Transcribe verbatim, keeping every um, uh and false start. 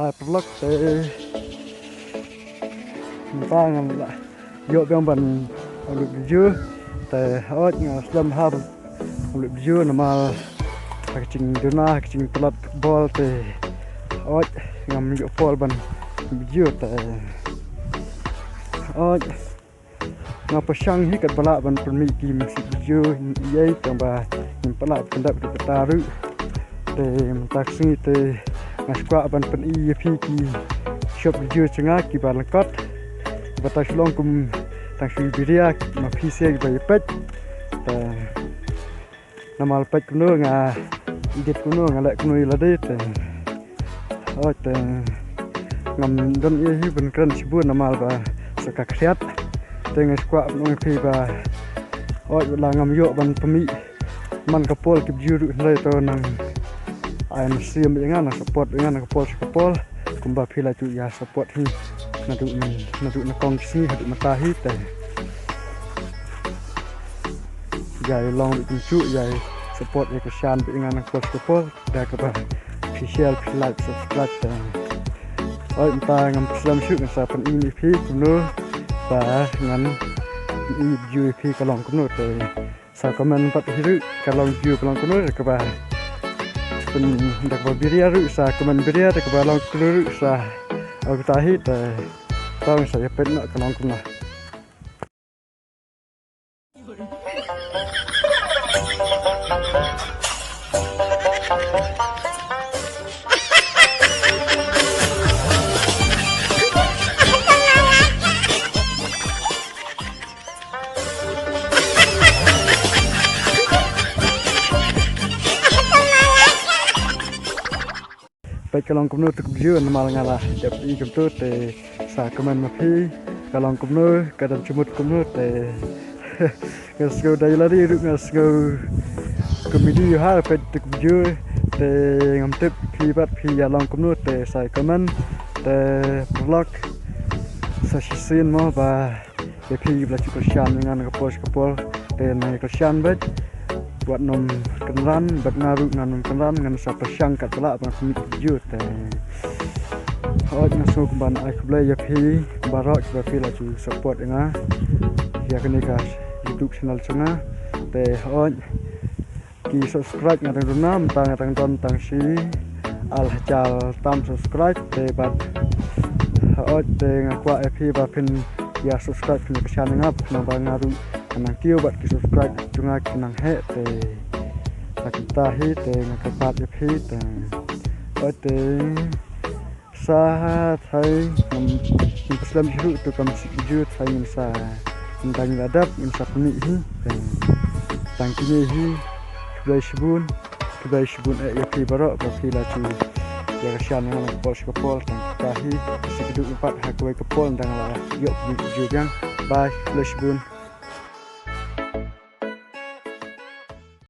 Hai paralok te mynta ngan la ïoh biang ban upload video. Te hooid nga slem ha ban upload video namar ha ka jingduna ha ka jingtlot bol te hooid ngam ïoh pol ban video te hooid. Nga pyrshang hi katba lah ban pynmih ki music video ïa tang ba ngim pat lah pyndep ki kata ruh. Te mynta ka sngi te nga sngewkwah ban pyni ïa phi ki short video jong nga kiba lyngkot. Ba tang shu long kum tang shu biria ma phi sha kiba ïa peit. Te namar peit kumno nga edit kumno nga leh kumno ïa lade te. Hooid te ngam don ei hi ban kren shibun namar ba sa ka khriat. Te nga sngewkwah ban ong ïa phi ba hooid wat la ngam ïoh ban pynmih man ka por ki video ruh hynrei to nang ai mynsiem ïa nga nang support ïa nga na ka por sha ka por. Kumba phi la ju ïa support hi naduh na naduh na kong ki sngi haduh mynta hi te. Ïa long bad kumjuh ïa support ïa ka shan bad ïa nga na ka por sha ka por da kaba phi share phi like subscribe te. Hooid mynta ngam slem shuh ngan sa pyni ïa phi kumno ba ngan pyni video ïa phi ka long kumno te. Sa comment pat hi ruh ka long video ka long kumno da kaba pyn da kaba biria ruh sa comment biria da kaba long kumno ruh sa. Au kata hi te tang sa ïa peit noh ka long kumno. Peit ka long kumno te ka video namar nga la dep i kumto te sa comment ma phi ka long kumno ka dang jumut kumno te. Nga sngew dei lari ruh nga sngew comedy ha peit te ka video te ngam tip phi bad phi ïa long kumno te sa comment te paralok sa shisien mo ba ïa phi ba la ju kyrshan ïa nga na ka por sha ka por te nang ïa kyrshan bad wat nym kynran bad nga ruh ngan nym kynran ngan sa pyrshang katba lah ban pynmih video te. Hooid nga sngew kumba ai khublei ïa phi baroh kiba phi la ju support ïa nga ïa kane ka YouTube channel jong nga te hooid. Ki subscribe nga dang don na mynta nga dang don tang shi ar hajar tam subscribe te bad hooid te nga kwah ïa phi ba phin ïa subscribe phin ïa kyrshan ïa nga namar ba nga ruh nga nang kiew bad ki subscribe jong nga ki nang heh te. Te kumta hi te nga kyrpad ïa phi te hooid te. Sa thai ngam ngam slem shuh ruh tu kam sik ju thai ngam sa ngam dang la dap ngam sa pynmih hi. Tang kine hi khublei shibun khublei shibun eh ïa phi baroh ba phi la ju ïa kyrshan ïa nga na ka por sha ka por tang kita hi sik duh pat ha kawei ka por dang la ïoh pynmih ju biang. Bye khublei shibun.